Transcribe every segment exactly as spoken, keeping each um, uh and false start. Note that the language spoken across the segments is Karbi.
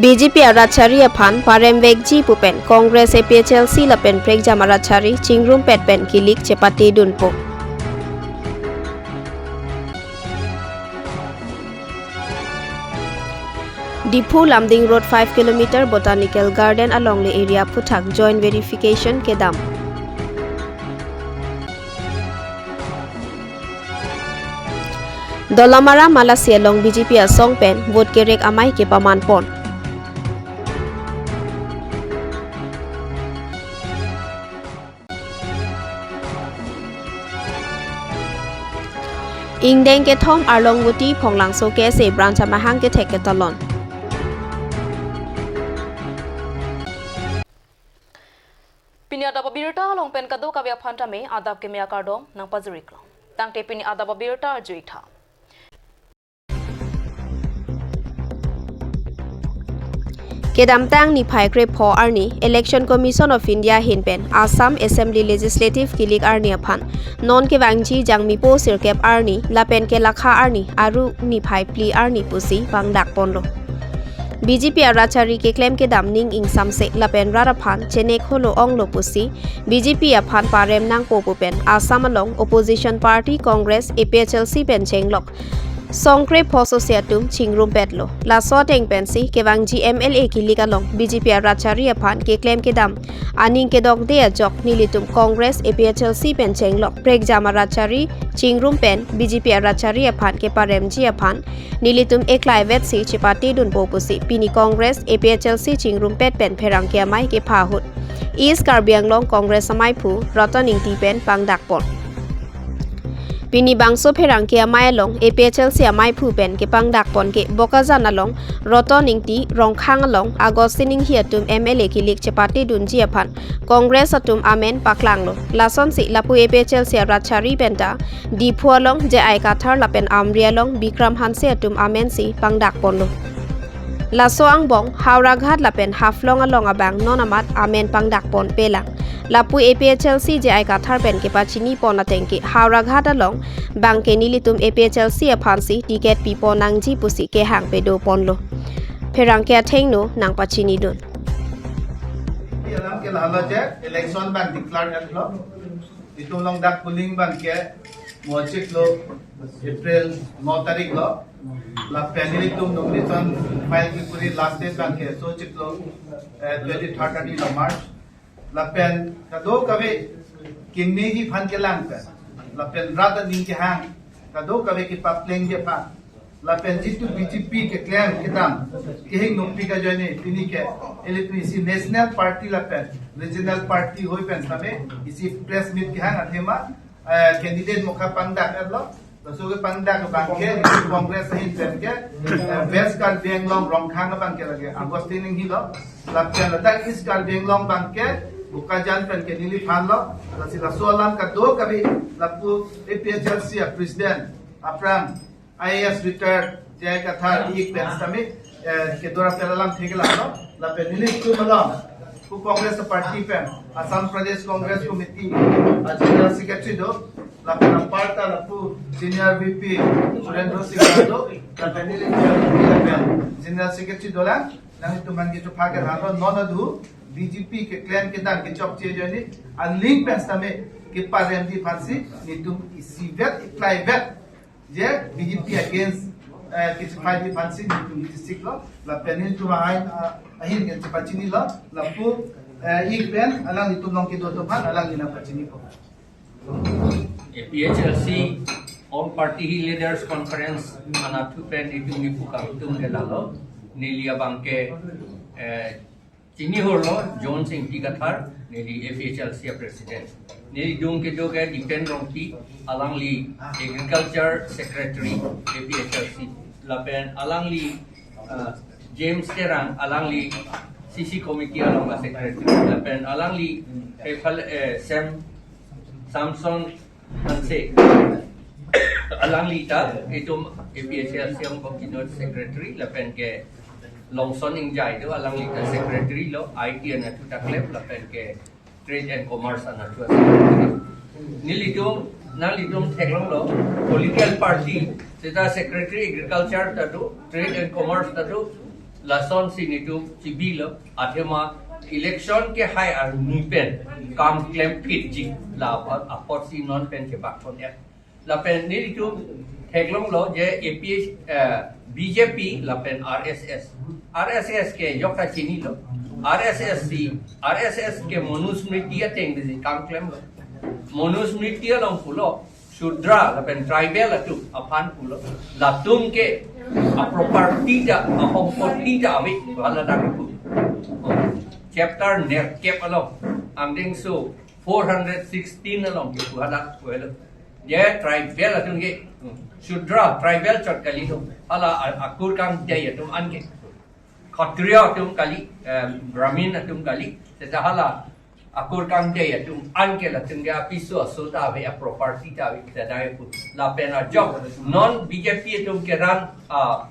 B J P arat chari aphan parem vekji pu pen Congress, A P H L C lapen prekjam arat chari chingrumpet pen kilik chepate dunpo. Diphu Lumding Road five kilometer Botanical Garden alongle area aphuthak joint verification kedam. Dolamara Malasi along B J P asong pen vote kerek amei kepaman pon. Ingdeng kethom Arlong Guti Phonglangso K S A branch amahang kethek ketalon. Pini adap abirta along pen kadokave aphan tame adap keme akardom nangpajiriklo. Tangte pini adap abirta arju-ik tha. Kedamtang niphai krepho arni Election Commission of India ahin pen Assam Assembly Legislative kilik arni aphan non kevangji Jangmipo sirkep arni lapen kelakha arni aru niphai phli arni pusi pangdak ponlo. B J P arat chari keklem kedam ning ingsamse lapen rat aphan chenek holo onglo pusi B J P aphan parem nangpo pu pen Assam along opposition party Congress, A P H L C pen chenglok song krepho sose atum chingrumpetlo. Laso ateng pensi kevangji M L A kilik along B J P arat chari aphan keklem kedam aning kedokde ajok nelitum Congress, A P H L C pen chenglok prekjam arat chari chingrum pen B J P arat chari aphan keparemji aphan nelitum eklai vetsi chepate dunpo pusi pini Congress, A P H L C chingrumpet pen pherangke amei kepha ahut East Karbi Anglong Congress amaiphu Ratan Ingti pen pangdak pon. Pini bangso pherangke amei along A P H L C amaiphu pen kepangdak pon ke Bokajan along Ratan Ingti, Rongkhang along Augustine Inghi atum M L A kilik chepate dunji aphan Congress atum amen paklanglo. Lasonsi lapu A P H L C arat chari penta Diphu along J I Kathar lapen Amri along Bikram Hanse atum amensi pangdak ponlo. Laso angbong Howraghat lapen Haflong along abang non amat amen pangdak ponpelang. Lapu A P H L C J I Kathar pen kepachini pon ateng ke Howraghat along bangke nelitum A P H L C aphansi ticket pi pon nangji pusi kehang pedo ponlo. Pherangke athengno nangpachini dun. Alam ke lahelo je election bang declare etlo. Itum along dak polling bangke mo chiklo April no tarik lo. Lapen nelitum nomination file kekuri last date bangke so chiklo, eh, twenty-third arni lo March. Lapen kadokave kemeji aphan kelang pen, lapen rat aning kehang kadokave kepaplengji aphan, lapen jitu B J P keklem kedam kehing nokpi kajoine pini ke electricity national party lapen regional party hoi pen tame isi press meet kehang athema, eh, candidate mokha pangdak etlo. Laso kepangdak bangke Congress ahin pen ke, eh, West Karbi Anglong Rongkhang bangke lake Augustine Inghi lo. Lapen ladak East Karbi Anglong bangke Bokajan pen ke neliphan lo. Lasi laso alam kadokave lapu A P H L C a president aphrang I A S retired J I Kathar ik pen sitame, eh, kedora pen alam theklonglo. Lapen nelitum along pu Congress party pen Assam Pradesh Congress Committee a General Secretary do. Lapen aparta lapu Senior V P Surendra Singh do. Lapen nelitum lapen General Secretary dolang. Nangtum man kechopha ke rano non adu B J P keklem kedam kechokche ajoine aling pen sitame keparemji aphansi nelitum isivet iklaivet je B J P against, eh, kisi fight di aphansi nelitum district lo, lapen nelitum ahin, ah, ahin ke chepachinilo, lapu, eh, ik pen alanglitum along kedo atum aphan alangli nangpachinipo. A P H L C All Party Leaders Conference anatthu pen itum ipu kangtum ke lalo, neli abangke, eh, chinihorlo Jones Ingti Kathar, neli A P H L C a President. Neli adung kedo ke Dipen Rongpi, alangli Agriculture Secretary A P H L C. Lapen alangli, uh, James Terang, alangli C C Committee along a Secretary. Lapen alangli, eh, Phal-, eh, Sam, Samson Hanse. Alangli ta itum A P H L C angbong General Secretary lapen ke Longson Ingjai do, alangli ta Secretary lo, I T anatthu ta klem lapen ke Trade and Commerce anatthu a Secretary. Nelitum, nanglitum theklonglo, political party seta Secretary Agriculture ta do, Trade and Commerce ta do, Lasonsi nelitum chibilo, athema election kehai arni pen kam klem phitji, la apot, apotsi non pen chebak pon ya. Lapen nelitum theklonglo je A P H, eh, B J P lapen R S S. R S S ke jokta chinilo. R S S si, R S S ke Manusmriti ateng disi kam klemlo. Manusmriti along pulo, Shudra lapen tribal atum aphan pulo. Latum ke a property ta, a hompoti ta ave, hala dak pu. Chapter nerkep along, angdengso four hundred sixteen along ke pu hala pu helo. Je tribal atum ke, hmm, Shudra tribal chot kali atum, hala a-, akur kangdei atum an ke. Khatriya atum kali, eh, Brahmin atum kali, seta hala akur kangdei atum an ke latum ke apiso aso ta ave, a property ta ave, seta ave pu. Lapen ajok non B J P atum ke ran, ah,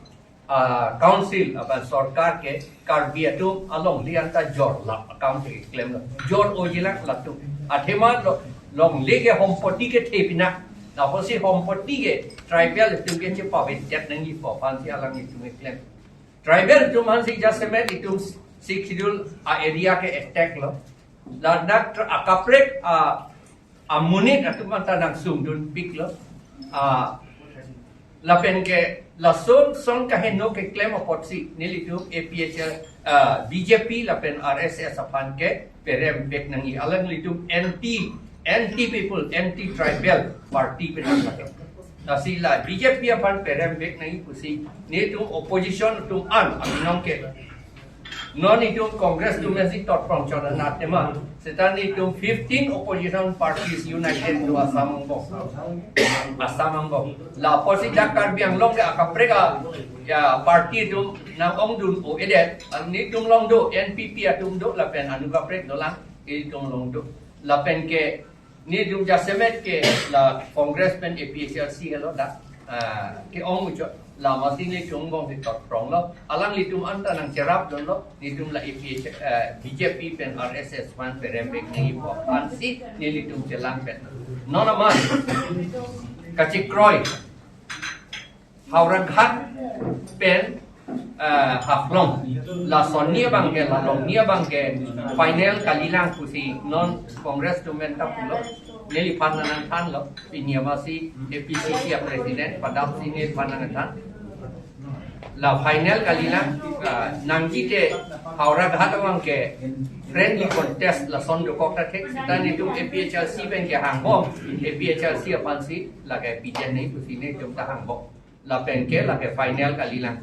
ah, council, apa sorkar ke Karbi atum alongle anta jor lap akam ke klemlo. Jor-o jilang latum. Athema lo, longle ke hompoti kethe pina. Lapusi hompoti ke tribal atum ke chepavedet nangji pu aphansi alanglitum ke klem. Tribal atum aphansi jasemet itum Sixth Schedule a area ke attack lo. Ladak tr-, akaprek a, amonit atum anta nangsungdunpiklo. A, lapen ke lason son kaheno keklem apotsi nelitum A P H L, ah, B J P lapen R S S aphan ke perembek nangji, alanglitum anti, anti people, anti tribal party pen lake. Lasi la B J P aphan perembek nangji pusi nelitum opposition atum an abinong ke. Non itum Congress atum si totprong chot anat tema. Seta nelitum fifteen opposition parties united to Assam angbong. Assam angbong. Lapusi dak Karbi Anglong ke akaprek a, ya, party atum nang-ongdun-o-edet. Nelitum along do, N P P atum do, lapen anut kaprek dolang, nelitum along do. Lapen ke nelitum jasemet ke la Congress pen A P H L C helo dak, ah, ke-ong muchot. Lasi nelitum angbong si totpronglo. Alanglitum anta nangcherapdunlo. Nelitum la A P H, eh, B J P pen R S S aphan perembek nangji pu aphansi nelitum chelangpet. Non amat kachekroi Howraghat pen, eh, Haflong. Lasonni abang ke, la longni abang ke final kalilang pusi non Congress atum anta pulo. Neliphan nangthanlo, pini amatsi A P C C a president padapsi neliphan nangthan. La final kalilang, ah, nangji ke Howraghat abang ke friendly contest lason dokok ta thek, seta nelitum A P H L C pen ke hangbom, A P H L C aphansi lake pijen nangji pusi nelitum ta hangbom. Lapen ke lake final kalilang.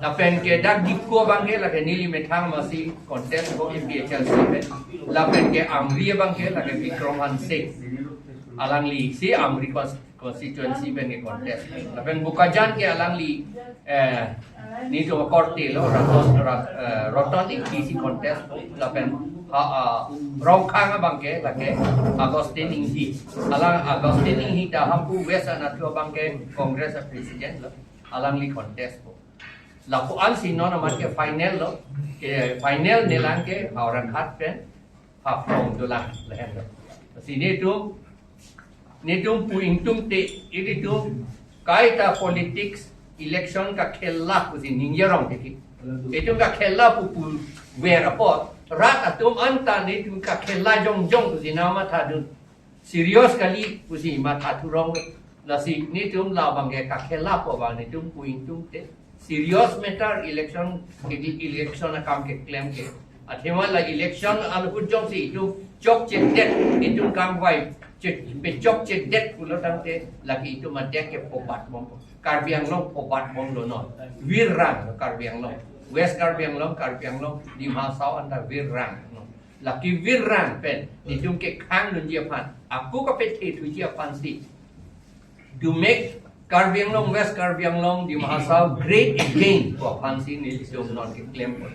Lapen ke dak Diphu abang ke lake neli methang amatsi contest po A P H L C pen. Lapen ke Amri abang ke lake Bikram Hanse. Alanglisi Amri cons-, constituency pen ke contest. Lapen Bokajan ke alangli, eh, nelitum akorte lo, Raton, Rat-, eh, Raton Ingti si contest. Lapen ha, ah, Rongkhang abang ke lake Augustine Ingti. Alang Augustine Ingti ta Hemphu West anatthu abang ke Congress a president lo. Alangli contest po. Lapu-ansi non amat ke final lo. Ke final nelang ke Howraghat pen Haflong dolang lahenlo. Lasi nelitum, nelitum pu ingtungte, ilitum kaita politics election kakhela pusi ningje rong tiki. Itum kakhela pu puver apot, rat atum anta nelitum kakhela jongjong pusi nangmathadun. Serious kali pusi mathathu rong. Lasi nelitum labang ke kakhela pu abang nelitum pu ingtungte. Serious matter election, election akam keklem ke. Athema la election ahut jongsi itum chokchedet, itum kangvai che-, pechokchedet pulo tangte, lake itum adek ke phobatbom. Karbi Anglong phobatbomlo non. Virang Karbi Anglong. West Karbi Anglong, Karbi Anglong, Dima Hasao anta virang non. Lake virang pen nelitum kekhangdunji aphan, ako kapethethuji aphansi, to make Karbi Anglong, West Karbi Anglong, Dima Hasao great again pu aphansi nelitum non keklem pon.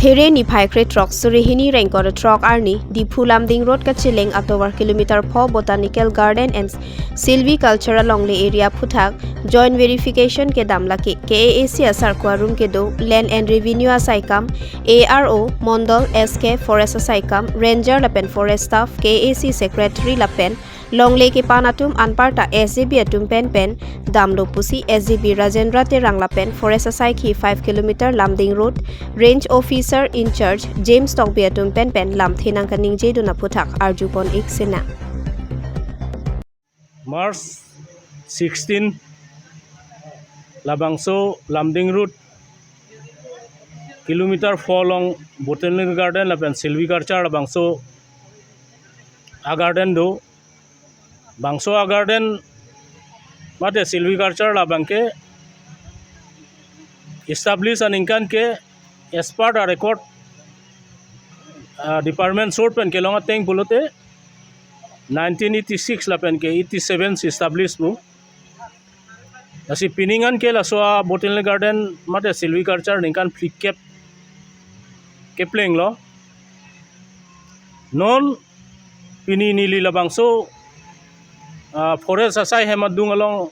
Phere niphai krethrok suri hini rengkor throk arni Diphu Lumding Road kacheleng atovar kilometer pho Botanical Garden and Silviculture alongle area aphuthak joint verification kedam lake K A A C asarko arum kedo Land and Revenue asaikam, A R O, Mondol, S K, Forest asaikam, Ranger lapen Forest Staff, K A A C Secretary lapen longle kepan atum anparta S G B atum pen pen damlo pusi S G B Rajendra Terang lapen Forest asaikhi five kilometer Lumding Road Range Officer in charge James Tokbi atum pen pen lamthe nangkaningjedun aphuthak arjupon ik sinang. March sixteen labangso Lumding Road kilometer pho along Botanical Garden lapen Silviculture labangso a garden do. Bangso a garden mate Silviculture labangke establish aningkan ke as per the record, uh, department sort pen kelong ateng pulote nineteen eighty-six lapen ke eighty-seven si establish pu. Lasi pining an ke laso a Botanical Garden mate Silviculture ningkan phlikep keplenglo. Non pini neli labangso, ah, Forest asai hem adung along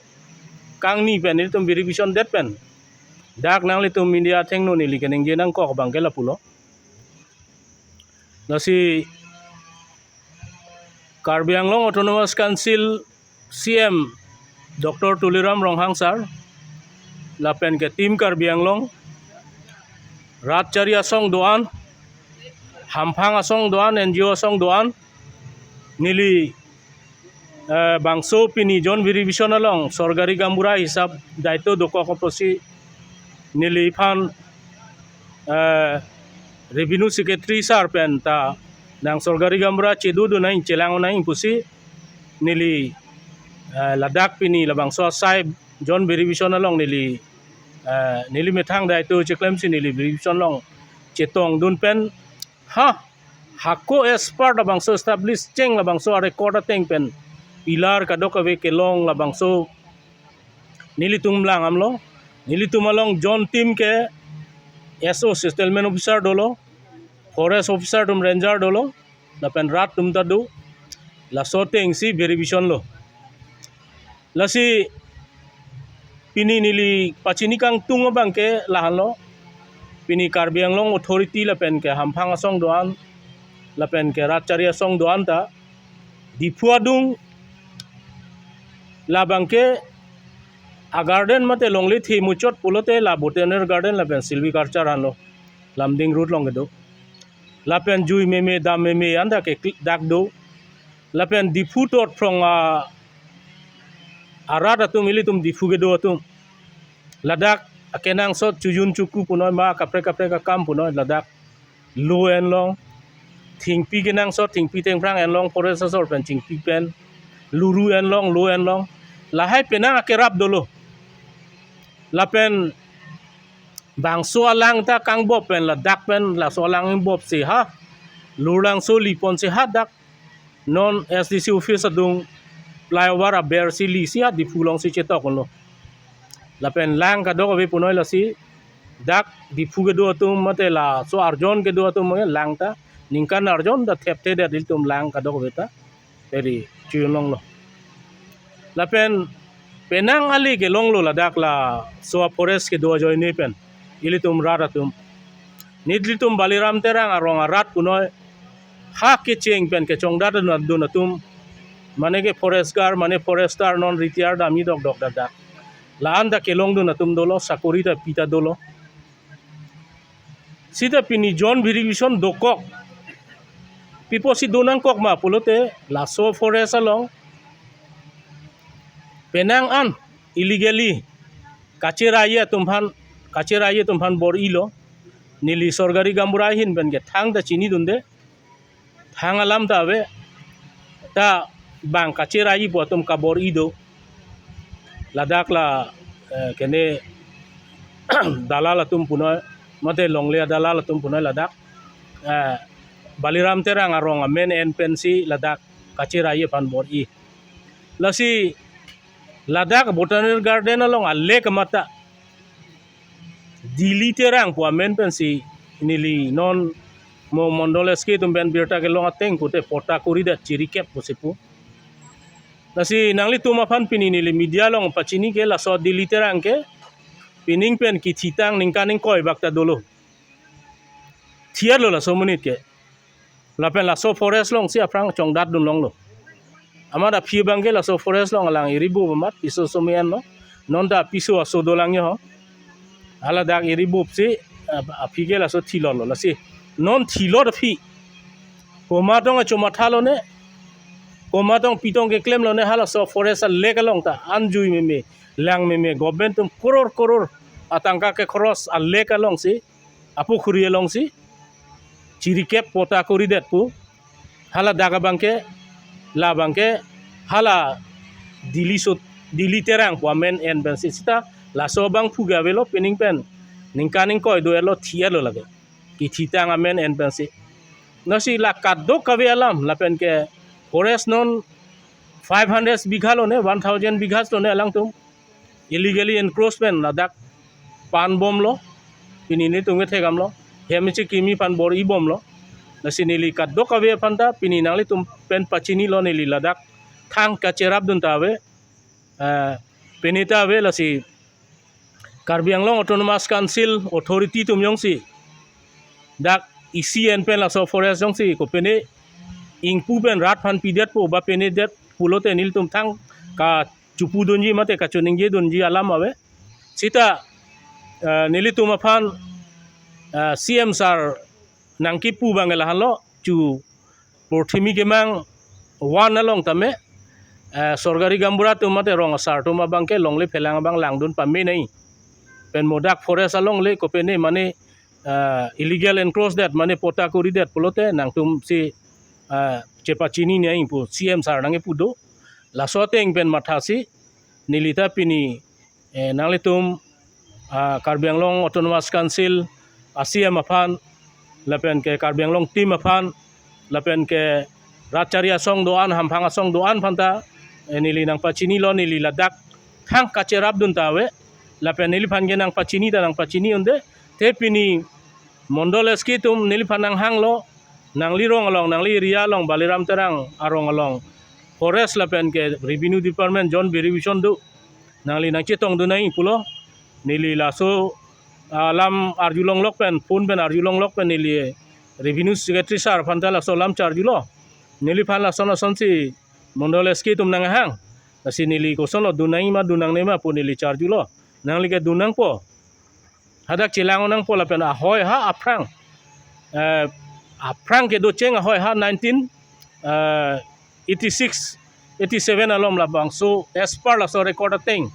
kangni pen nelitum verification det pen dak nanglitum media athengno neli keningje nangkok abangke lapulo. Lasi Karbi Anglong Autonomous Council C M Doctor Tuliram Ronghang sir lapen ke Team Karbi Anglong, rat chari asong do-an, hamphang asong do-an, N G O asong do-an, neli, eh, bangso pini joint verification along sorkari gaonbura hisap daito dokok apotsi neliphan, eh, Revenue Secretary sir pen ta nang sorkari gaonbura chedodun nang, chelang nang pusi neli, eh, ladak pini labangso asai joint verification along neli, eh, neli methang daito cheklemsi neli verification along chetongdun pen ha, hako as per labangso establish cheng labangso a record ateng pen pillar kadokave kelong labangso nelitum lang amlo. Nelitum along joint team ke S O, Settlement Officer dolo, Forest Officer atum, Ranger dolo, lapen rat atum ta do. Laso atengsi verification lo. Lasi pini neli pachini kangtung abangke lahenlo. Pini Karbi Anglong Authority lapen ke hamphang asong do-an lapen ke rat chari asong do-an ta Diphu adung labangke a garden mate longle the muchot pulote la Botanical Garden lapen Silviculture anlo, Lumding Road along kedo. Lapen jui meme dam meme anta ke kli-, dak do. Lapen Diphu tot phrong a, arat atum ilitum Diphu kedo atum ladak akenangsot chojun choku punoi ma kaprek kaprek akam punoi ladak lo enlong, thengpi kenangsot thengpi thengphrang enlong, forest asor pen chingpi pen luru enlong, lo enlong, lahai penang akerap dolo. Lapen bangso alang ta kangbop pen ladak pen laso alang ingbopsi ha Lurlangso lipon si ha dak non S D C office adung flyover aber si lisi ha Diphu alongsi chetok unlo. Lapen lang kadokave punoi lasi dak Diphu kedo atum mate laso arjon kedo atum mane lang ta ningkan arjon ta thepthedet ilitum lang kadokave ta eri chiyunlonglo. Lapen penang ali kelonglo ladak laso forest kedo ajoine pen ilitum rat atum. Nelitum Baliram Terang arong arat punoi ha kecheng pen kechongdat dun atum, mane ke forest guard, mane forester non retired army dokdok dak dak. La-an ta kelongdun atum dolo, sakori ta pita dolo. Sita pini joint verification dokok. Pi apotsi do nangkok ma pulote laso forest along penang an illegally kacheraiye atum aphan, kacheraiye atum aphan bor-ilo. Neli sorkari gaonbura ahin pen ke thangta chinidunde. Thang alam ta ave, ta bang kacheraipo atum kabor-i do. Ladak la, eh, kene dalal atum punoi, mate longle adalal atum punoi ladak, eh, Baliram Terang arong amen en pensi ladak kacheraiye aphan bor-i. Lasi ladak Botanical Garden along a lake mata Dili Terang pu amen pensi Neli non mo mondol S K atum pen birta kelong ateng pute pota koridet chirikep pusi pu. Lasi nanglitum aphan pini neli media along pachini ke laso Delhi Terang ke pining pen kithitang ningkan ingkoi bak ta dolo. Thiarlo laso amonit ke. Lapen laso forest alongsi aphrang chongdat dun longlo. Amat aphi abang ke laso forest along alang eri bup amat piso somian lo. Non ta piso aso dolang yo ho. Hala dak eri bupsi, ah, aphi ke laso thilotlo lasi. Non thilot aphi. Komatong achomatha lone. Komatong pitong keklem lone halaso forest alek along ta. Anjui meme, lang meme, government atum koror koror atangka ke khoros alek alongsi, apukhuri alongsi chirikep pota koridet pu. Hala dak abang ke, labang ke hala Delhi sut, Delhi Terang pu amen en pensi sita laso abang phu ke avelo pining pen ningkan ingkoi do-etlo thiarlo lake. Kithitang amen en pensi. Lasi la kadokave alam lapen ke forest non five hundred bigha lone, one thousand bigha lone alangtum illegally encroachment ladak pan bomlo, pini nelitum kethekdamlo, hem ichi kimi pan bor-i bomlo. Lasi neli kadokave aphan ta pini nanglitum pen pachinilo neli ladak thang kacherap dun ta ave, eh, pini ta ave lasi Karbi Anglong Autonomous Council authority atum jongsi dak isi en pen laso forest jongsi kopine ingpu pen rat aphan pidetpo ba pinedet pulote nelitum thang kachepu dunji mate kachiningje dunji alam ave. Sita, eh, nelitum aphan, eh, C M sir nangkipu abang ke lahenlo, chu Purthimi Kemang one along tame, eh, sorkari gaonbura atum mate rong asar atum abang ke longle phelang abang langdun pame nai. Pen mo dak forest alongle kopine mane, eh, illegal encroach det mane pota koridet pulote nangtumsi, eh, chepachini nai pu C M sir nangkipu do. Laso ateng pen mathasi neli ta pini, eh, nanglitum, ah, Karbi Anglong Autonomous Council a C M aphan, lapen ke Karbi Anglong team aphan, lapen ke rat chari asong do-an, hamphang asong do-an aphan ta, eh, neli nangpachinilo neli ladak thang kacherap dun ta ave, lapen neliphan ke nangpachini ta nangpachini unde, te pini mondol S K atum neliphan nanghanglo, nangli rong along, nangli area along, Baliram Terang arong along forest lapen ke revenue department joint verification do. Nangli nangchetong dun nai pulo. Neli laso, ah, alam arjulonglok pen, phone pen arjulonglok pen neli revenue secretary sir aphan ta laso alam charjulo. Neliphan lason lasonsi mondol S K atum nanghang. Lasi neli kosonlo dun nai ma dun nangne ma pu neli charjulo. Nangli ke dun nangpo. Hadak chelang nangpo lapen ahoi ha aphrang, eh, aphrang kedocheng ahoi ha nineteen, eh, eighty-six, eighty-seven alom labangso as per laso record ateng,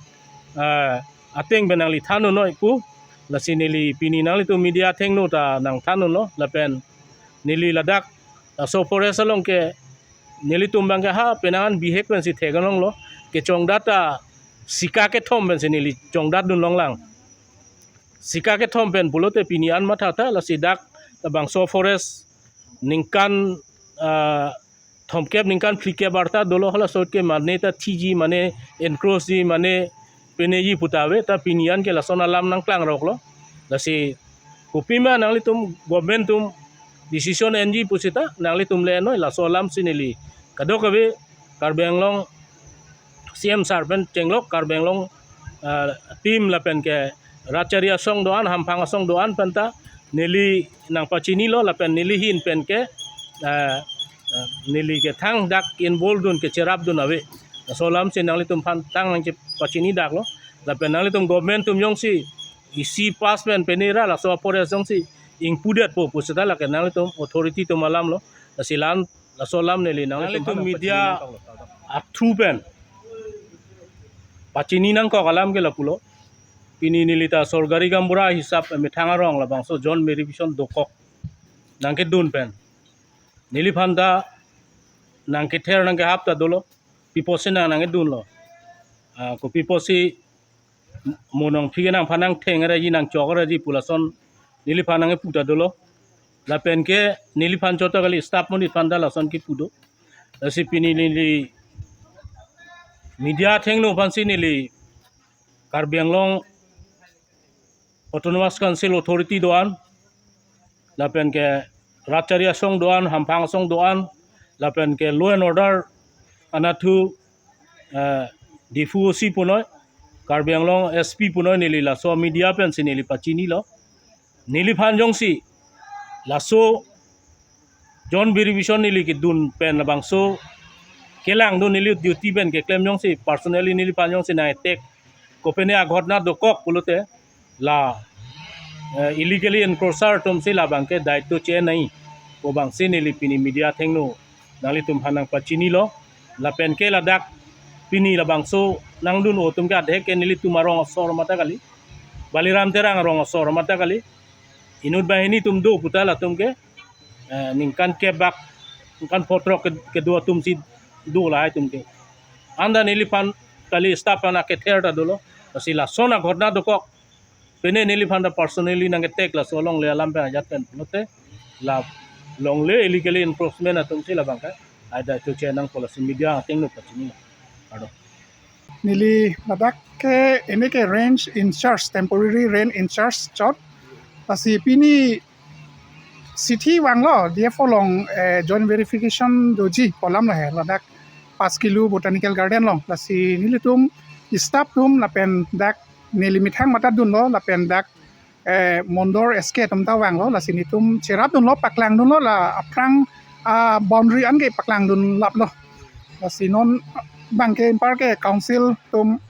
eh, ateng pen nangli than unnoi pu. Lasi neli pini nanglitum media athengno ta nangthan unlo lapen neli ladak laso forest along ke nelitum abang ke ha penang an bihek pensi theklonglo, kechongdat ta sika kethom pensi neli chongdat dun longlang. Sika kethom pen pulote pini an matha ta lasi dak labangso forest ningkan, ah, thomkep ningkan phlikep arta dolo, halaso ahut ke mane ta thiji mane encroach ji mane pineji pu ta ave, ta pini an ke lason alam nangklangroklo. Lasi kopima nanglitum government atum decision enji pusita nanglitum le noi, laso alamsi neli kadokave Karbi Anglong C M sir pen chenglok Karbi Anglong, ah, team lapen ke rat chari asong do-an, hamphang asong do-an pen ta neli nangpachinilo lapen neli ahin pen ke, ah, ah, neli ke thang dak involve dun kecherap dun ave. Laso alamsi nanglitum aphan thang nangchepachini daklo. Lapen nanglitum government atum jongsi isi pass pen pini ra laso forest jongsi ingpudetpo pusita lake nanglitum authority atum alamlo. Lasi la-an laso alam neli nanglitum aphan media pachini nangkoklo. Athu pen pachini nangkok alam ke lapulo. Pini neli ta sorkari gaonbura hisap methang arong labangso joint verification dokok nangkedun pen neliphan ta nangkether nangkehap ta dolo. Pi apotsi nang nangkedunlo? Ah, kopi apotsi mo nangphi ke nangphan nangtheng raji nangchok raji pu lason neliphan nangkepu ta dolo. Lapen ke neliphan chot ta kali, staff monit aphan ta lason kipu do. Lasi pini neli media athengno aphansi neli Karbi Anglong Autonomous Council authority do-an, lapen ke rat chari asong do-an, hamphang asong do-an, lapen ke law and order anatthu, eh, Diphu O C punoi, Karbi Anglong S P punoi, neli laso media pensi neli pachinilo. Neliphan jongsi laso joint verification neli kedun pen labangso kelangdun, neli duty pen keklem jongsi personally neliphan jongsi nang-attack, kopine aghotona dokok pulote la, eh, illegally encroacher atumsi labang ke daityo che-en nangji pu abangsi neli pini media athengno nanglitumphan nangpachinilo. Lapen ke ladak pini labangso nangdun-o atum ke adhek ke nelitum arong asor mata kali, Baliram Terang arong asor mata kali. Inut banghini atum do puta latum ke, eh, ningkan kep bak, ningkan phongo throk ke, kedo atumsi do lahai atum ke. Anta neliphan kali, staff aphan akether ta dolo. Lasi lason aghotona dokok, pine neliphan ta personally nang-attack laso longle alam pen ajat pen pulote la longle illegally encroachment atumsi labang ke ai daityo che-en nangpo, lasi media athengno pachinilo. Kardom. Neli ladak ke ini ke range in charge, temporary range in charge chot. Lasi pini chithi vanglo D F O along, eh, joint verification doji pu alam lahai, ladak Panch Kilo Botanical Garden along. Lasi nelitum staff atum lapen dak neli methang mata dunlo lapen dak, eh, Mondor S K atum ta vanglo, lasi nelitum cherapdunlo, paklangdunlo, la aphrang, ah, boundary an ke paklangdun laplo. Lasi non abang ke anpar ke council atum,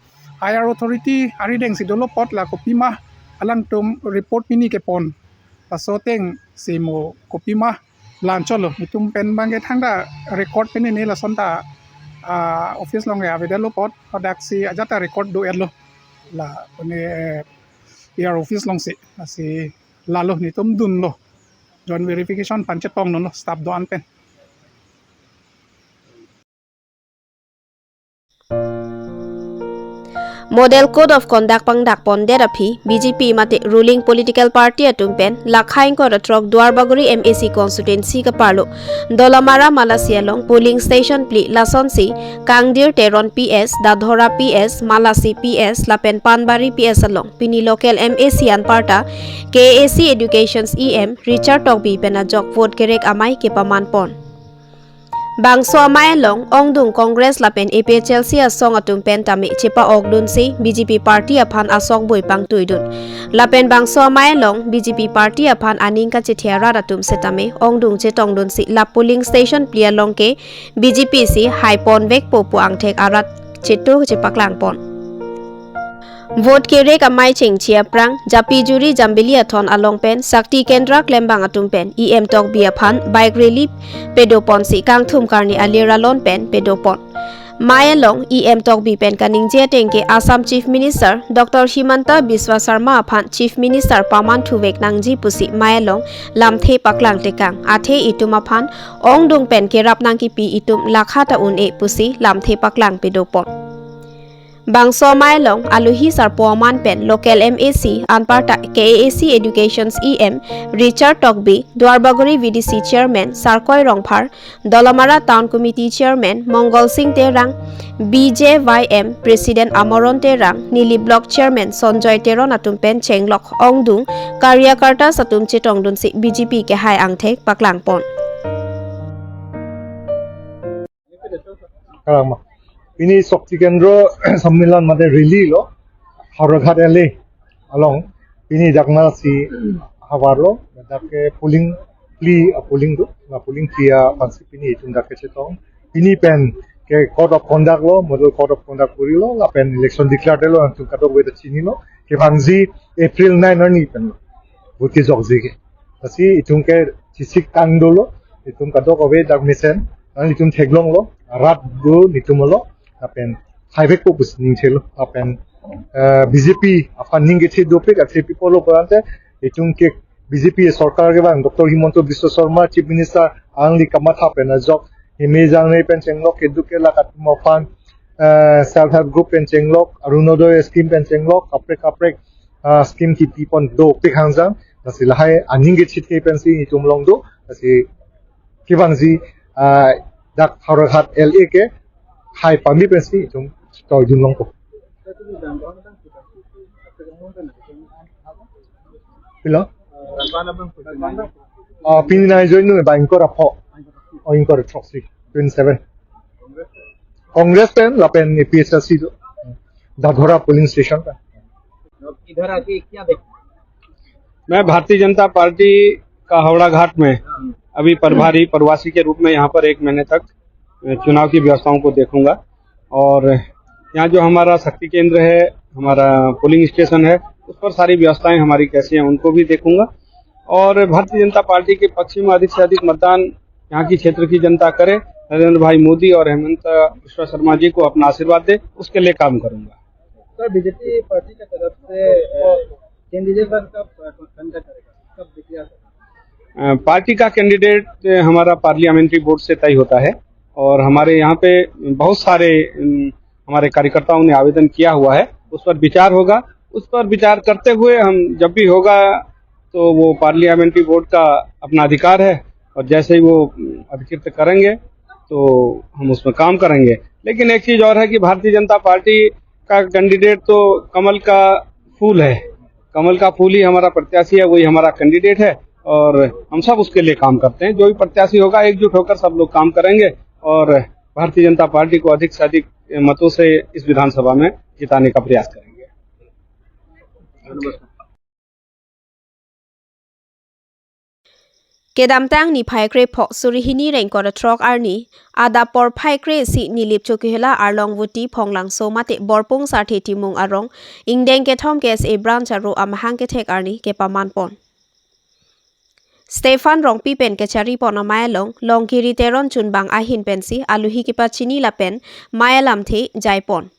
higher authority arideng si dolo apot la kopima alangtum report pini kepon, laso atengsi mo kopima la-anchotlo. Nelitum pen abang ke thangta record pen ini lason ta, ah, office along ke avedetlo apot, ladaksi ajat ta record do-etlo. La pune, eh, E R office alongsi, lasi lalo nelitum dunlo. Joint verification aphan chetongdunlo staff do-an pen. Model Code of Conduct pangdakpondet aphi B J P mate ruling political party atum pen lakha ingkoi ra throk Duarbagori M A C constituency kaparlo Dolamara Malasi along polling station phli lasonsi Kangdir Teron P S, Dadhora P S, Malasi P S lapen Panbari P S along pini local M A C anparta K A A C Educations E M Richard Tokbi pen ajok vote kerek amei kepamanpon. Bangso amei along ongdung Congress lapen A P H L C asong atum pen tame chepa-okdunsi B J P party aphan asokboi pangtuidun. Lapen bangso amei along B J P party aphan aning kachethe arat atum setame ongdung chetongdunsi la polling station phli along ke B J P si haiponvekpo pu angthek arat chetur chepaklangpon. Vote kerek amei chengche aphrang japi juri jambili athon along pen sakti kendra klembang atum pen E M Tokbi aphan bike rally pedoponsi kangthum karni alir alon pen pedopon. Mei along E M Tokbi pen kaningje ateng ke Assam Chief Minister Doctor Himanta Biswa Sarma aphan Chief Minister pamanthu vek nangji pusi mei along lamthe paklang tekang, athe itum aphan ongdung pen kerap nangkipi itum lakha ta un-e pusi lamthe paklang pedopon. Bangso amei along alohi sarpo aman pen local M A C anparta K A A C Educations E M Richard Tokbi, Duarbagori V D C Chairman Sarkoi Rongphar, Dolamara Town Committee Chairman Mongol Sing Terang, B J Y M President Amoron Terang, Nilip Block Chairman Sonjoy Teron atum pen chenglok ongdung karyakartas atum chetongdunsi B J P kehai angthek paklangpon. Kalangma. Pini Shakti Kendra Sammilan mate rally lo, Howraghat L A along. Pini dak Malasi havarlo, dak ke polling phli, ah, polling do, na polling phli aphansi pini itum dak kechetong. Pini pen ke code of conduct lo, model code of conduct puri lo, lapen election declare lo, nangtum kadokave ta chinilo. Kevangji April nine arni pen lo. Vote kejokji ke. Lasi itum ke chisik tang dolo, itum kadokave dak mesen, nang itum theklonglo, rat do itum lo, lapen haivekpo pusi ningchelo, lapen, eh, B J P aphan ning kethe dopik, athe pi pulo pulote, itum ke B J P sorkar kevang, Doctor Himanta Biswa Sarma, Chief Minister, alangli kamatha pen ajok, himejang ne pen chenglok, keduk kelak atum aphan, eh, self help group pen chenglok, Arunodoi scheme pen chenglok, kaprek kaprek, ah, scheme kipipon dopik hangjang, lasi lahai aning kechethe pensi itum along do, lasi kevangji, ah, dak Howraghat L A ke hai pami pensi itum toidun longpo. Pilo? Ah, pini nangjoin nung ba ingkoi ra pho. Oh, ingkoi ra throksi, twenty seven. Congress pen lapen A P H L C do. Dadhora polling station pen. अब इधर आके क्या देख मैं भारतीय जनता पार्टी का हावड़ा घाट में अभी प्रभारी प्रवासी के रूप में यहाँ पर एक महीने तक, अ, चुनाव की व्यवस्थाओं को देखूंगा और यहाँ जो हमारा शक्ति केंद्र है, हमारा पोलिंग स्टेशन है, उस पर सारी व्यवस्थाएं हमारी कैसी हैं, उनको भी देखूंगा। और भारतीय जनता पार्टी के पक्ष में अधिक से अधिक मतदान यहाँ की क्षेत्र की जनता करे, नरेंद्र भाई मोदी और हेमंत बिस्वा शर्मा जी को अपना आशीर्वाद दे, उसके लिए काम करूंगा। सर, बीजेपी पार्टी की तरफ से, अ, कैंडिडेट कब, अ, कौन सा करेगा, कब डिक्लेयर करेगा? अ, पार्टी का कैंडिडेट, अ, हमारा पार्लियामेंट्री बोर्ड से तय होता है और हमारे यहाँ पे बहुत सारे, अम, हमारे कार्यकर्ताओं ने आवेदन किया हुआ है, उस पर विचार होगा। उस पर विचार करते हुए हम जब भी होगा तो वो पार्लियामेंट्री बोर्ड का अपना अधिकार है और जैसे ही वो, अम, अधिकृत करेंगे तो हम उसमें काम करेंगे। लेकिन एक चीज और है कि भारतीय जनता पार्टी का कैंडिडेट तो कमल का फूल है, कमल का फूल ही हमारा प्रत्याशी है, वही हमारा कैंडिडेट है और हम सब उसके लिए काम करते हैं। जो भी प्रत्याशी होगा, एकजुट होकर सब लोग काम करेंगे और भारतीय जनता पार्टी को अधिक से अधिक मतों से इस विधानसभा में जिताने का प्रयास करेंगे। Kedamtang niphai krepho suri hini ra ingkoi ra throk arni adap porphai kre-isi Nilip Chokihola Arlong Voti Phonglangso mate Borpung Sarthe Timung arong ingdeng kethom K S A branch aro amahang kethek arni kepaman pon. Stephen Rongpi pen kechari pon amei along Longkiri Teron chunbang ahin pensi aluhi kepachini lapen mei alamthe jai pon.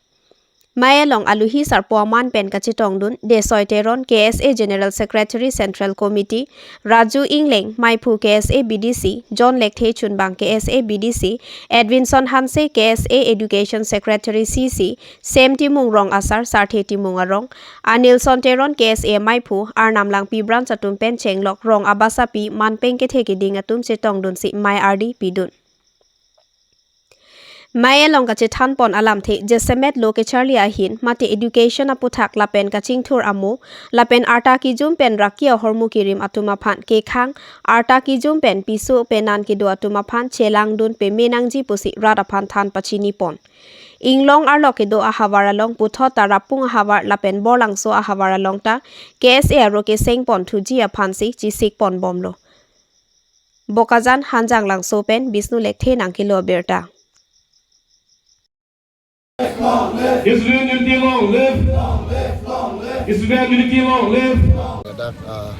Mei along aluhi sarpo aman pen kachetongdun Desoi Teron, K S A General Secretary Central Committee, Raju Ingleng, meiphu K S A B D C, John Lekthe chunbang K S A B D C, Edwinson Hanse, K S A Education Secretary C C, Sem Timung rong asar, Sarthe Timung arong, Anilson Teron, K S A meiphu, Arnam Langpi branch atum pen chenglok rong abasapi manpeng kethe keding atum chetongdunsi mei ardi pidun. Mei along kachethan pon alamthe jasemet lo kecharli ahin mate education aputhak lapen kachingthur amo lapen arta kijum pen raki ahormu kirim atum aphan kekhang arta kijum pen piso penan kedo atum aphan chelangdun peme nangji pusi rat aphan than pachini pon. Inglong arlo kedo ahavar along puthot Tarapung ahavar lapen Borlangso ahavar along ta K S A aro keseng pon thuji aphansi chisik pon bomlo. Bokajan Hanjanglangso pen Bisnu Lekthe nangkelo abirta. Student unity long live. Student unity long live. Ladak, ah,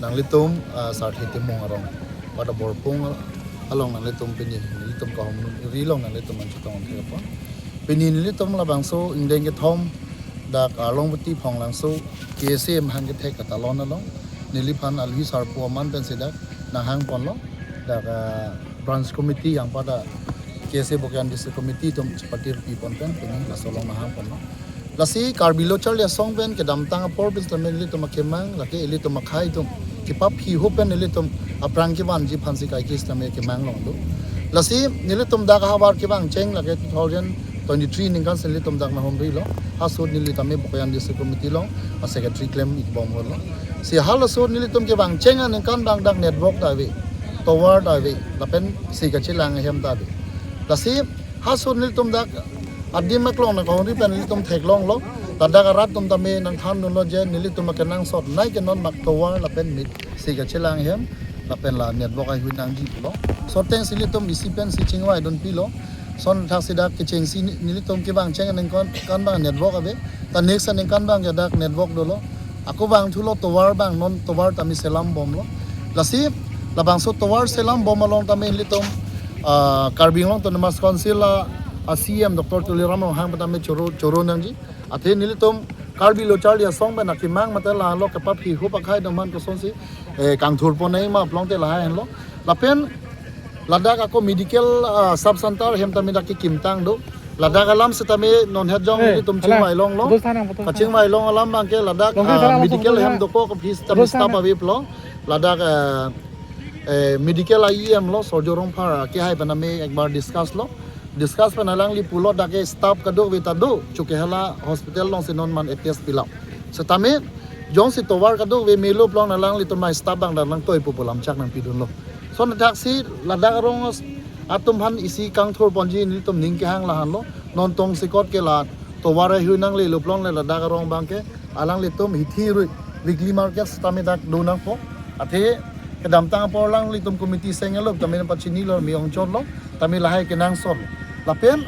nanglitum, ah, Sarthe Timung arong pada Borpung along nanglitum pini, nanglitum kahumri along nanglitum manchetong thek pon. Pini nelitum labangso ingdeng kethom dak Arlong Voti Phonglangso K S A amahang kethek katalon along neliphan aluhi sarpo aman pensi dak nanghang ponlo, dak, ah, branch committee yang pada K S A Bokajan District Committee atum chepate pi pon pen pini laso along nanghang ponlo. Lasi Karbi Lo Charli Asong pen kedamtang apor pen sitame nelitum akemang lake ilitum akhei atum kepaphi ho pen ilitum aphrang kevanji aphansi kaike sitame kemang longlo. Lasi nelitum dak ahavar kevang cheng lake two thousand twenty-three ningkan si nelitum dak nahumrilo. Hasut neli tame Bokajan District Committee along a secretary klem ik bom holo. Si halasut nelitum kevang cheng aningkan abang dak network ta ave, tower ta ave, lapen si kachelang ahem ta ave. Lasi hasut nelitum dak adim aklong nangkahumri pen nelitum theklonglo. Ladak arat atum tame nangthandunlo je nelitum akenangsot nai ke non mak tower lapen mit si kachelang ahem lapen la network ahui nangji pulo. Soteng si nelitum isi pensi chingvaidun pilo. Son thaksi dak kechengsi ni-, nelitum kevang cheng aningkan, kan abang network ave. Ta next aningkan abang ke dak network dolo. Ako vangthulo tower abang, non tower tame selam bomlo. Lasi labangso tower selam bom along tame nelitum, ah, Karbi Anglong Autonomous Council a, a C E M Doctor Tuliram Ronghang pen tame choro, choro nangji. Athe nelitum Karbi Lo Charli Asong pen akemang mate lalo kepaphi ho akhei atum aphan kosonsi, eh, kangthur pon nangji ma pulote lahai henlo. Lapen ladak ako medical, ah, sub center ahem tame dak kekim tang do. Ladak alam sitame non het jong, eh, nelitum chingvai longlo. Putus thanang, putus thanang. Kachingvai long alam abang ke ladak, ah, medical ahem dokok office tame staff ave pulo. Ladak, eh, eh, medical a E M lo, Sorjo Rongphar, kehai pen tame ekbar discuss lo. Discuss pen alangli pulo dak ke staff kadokave ta do, Chokihola hospital alongsi non man A T S pilap. Sitame Jongsi tovar kadokave melo pulote alanglitum mai staff abang ta nangtoipo pu lamchak nangpidunlo. Lason athaksi ladak arong atum aphan isi kangthur ponji nelitum ning kehang lahenlo. Non tongsekot ke la tovar ahui nanglelo pulote ladak arong abangke alanglitum hithi rui weekly market sitame dak do nangpo. Athe kedamtang apor alanglitum committee seng-etlo tame pachinilo, me-ong chotlo tame lahai kenangsot. Lapen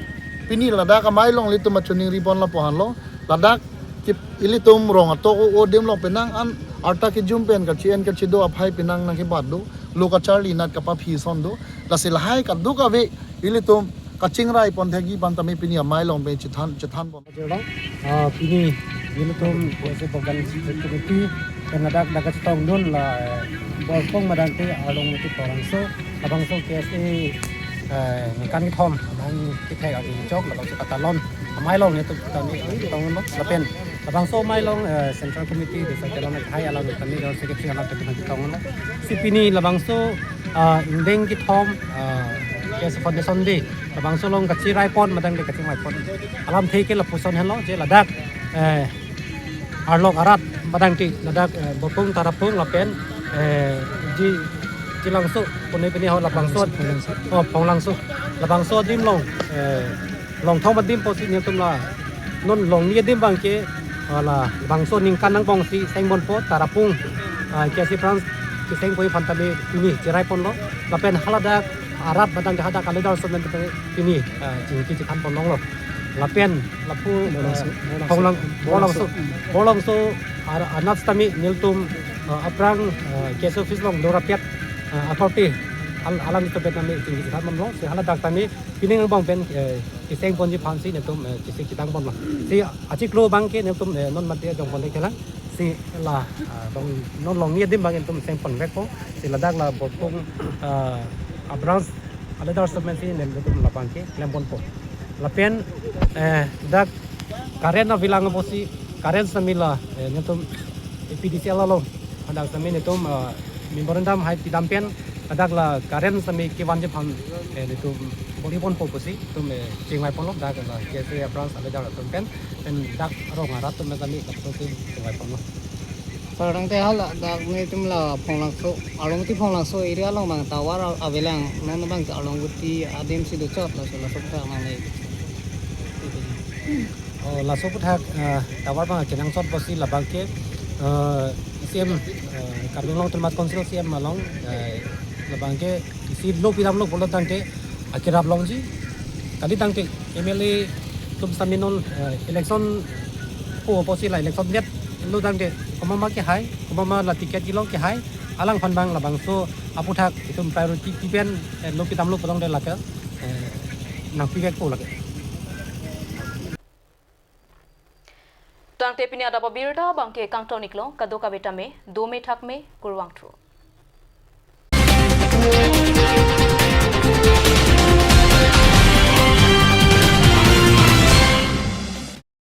pini ladak amei along ilitum pachoningri pon lapu-anlo. Ladak ke ilitum rong atok o-o adim along penang an arta kejum pen kachi-en kachido aphai penang nangkebat do, lo kacharli nat kapaphi ason do. Lasi lahai kadokave ilitum kachingrai pon thekji aphan tame pini amei along pen chethan chethan pon. Jirong, ah, pini nelitum K S A Program Committee pen ladak dak kachetongdun la, eh, Borpung madang te Arlong Mati Phonglangso, labangso K S A, eh, ningkan kethom abang kethek agi chok labangso katalon amei along nelitum tame chetongdunlo. Lapen labangso amei along, eh, Central Committee, Desa Kelong Akhai alam tame General Secretary alam tame chetongdunlo. Si pini labangso, ah, ingdeng kethom, ah, K S A Foundation Day labangso along kachirai pon madang te kachingvai pon alamthe ke lapuson henlo, je ladak, eh, arlok arat madang te ladak, eh, Borpung Tarapung lapen, eh, Ji, Jilangso, pune pini ho labangso, oh, Phonglangso, labangso adim along, eh, longthom adim pusi nelitum la non longni adim abangke, ah, labangso ningkan angbong si seng ponpo, Tarapung, ah, K S A Branch si seng ponji aphan tame pini chirai ponlo. Lapen haladak arat madang te hadak a-leader atum pen tame pini, ah, chingki chethan pon longlo. Lapen lapu, Borlangso, eh, Borlangso. Phonglang, Borlangso. Borlangso, Borlangso, ar-, anat tame nelitum, ah, aphrang, ah, K S A office along dorapet, ah, authority al-, alanglitum pen tame chingki chethan ponlo. Si haladak tame pining angbong pen, eh, keseng ponji aphan si nelitum, eh, chesik chethan ponlo. Si achiklo abangke nelitum, eh, non mate jong ponte kelang. Si la, ah, long, non longni adim abang nelitum seng ponvekpo. Si ladak la Borpung, ah, a-branch a-leader atum pen si nelitum labangke klem ponpo. Lapen, eh, dak current avelang pusi current sitame la, eh, nelitum A P D C L along hadak sitame nelitum, ah, memorandum hai pidam pen hadak la current sitame kevanji aphan, eh, nelitum bor-i ponpo pusi nelitum, eh, chingvai ponlo, dak la K S A a-branch a-leader atum pen, pen dak arong arat atum pen sitame lapuson si chingvai ponlo. Sir, tangte hala dak nelitum la Phonglangso, Arlong Mati Phonglangso area along abang tower a-, avelang, non abang Arlong Mati adim si dochot, laso laso ta abang le. Oh, laso aputhak, eh, tower abang kenangsot pusi labangke, eh, C E M, eh, Karbi Anglong Autonomous Council C E M along, eh, labangke isi lo pidamlo pulo tangte akerap longji. Kali tangte M L A atum sitame non, eh, election po pusi la election det lo tangte komat ma kehai, komat ma la ticket kelong kehai, alangphan abang labangso aputhak itum priority pi pen, eh, lo pidamlo pulote lake, eh, nangpivekpo lake. Tangte pini adap abirta abangke kangton-iklo, kadokave tame dome thakme, kurvangthu.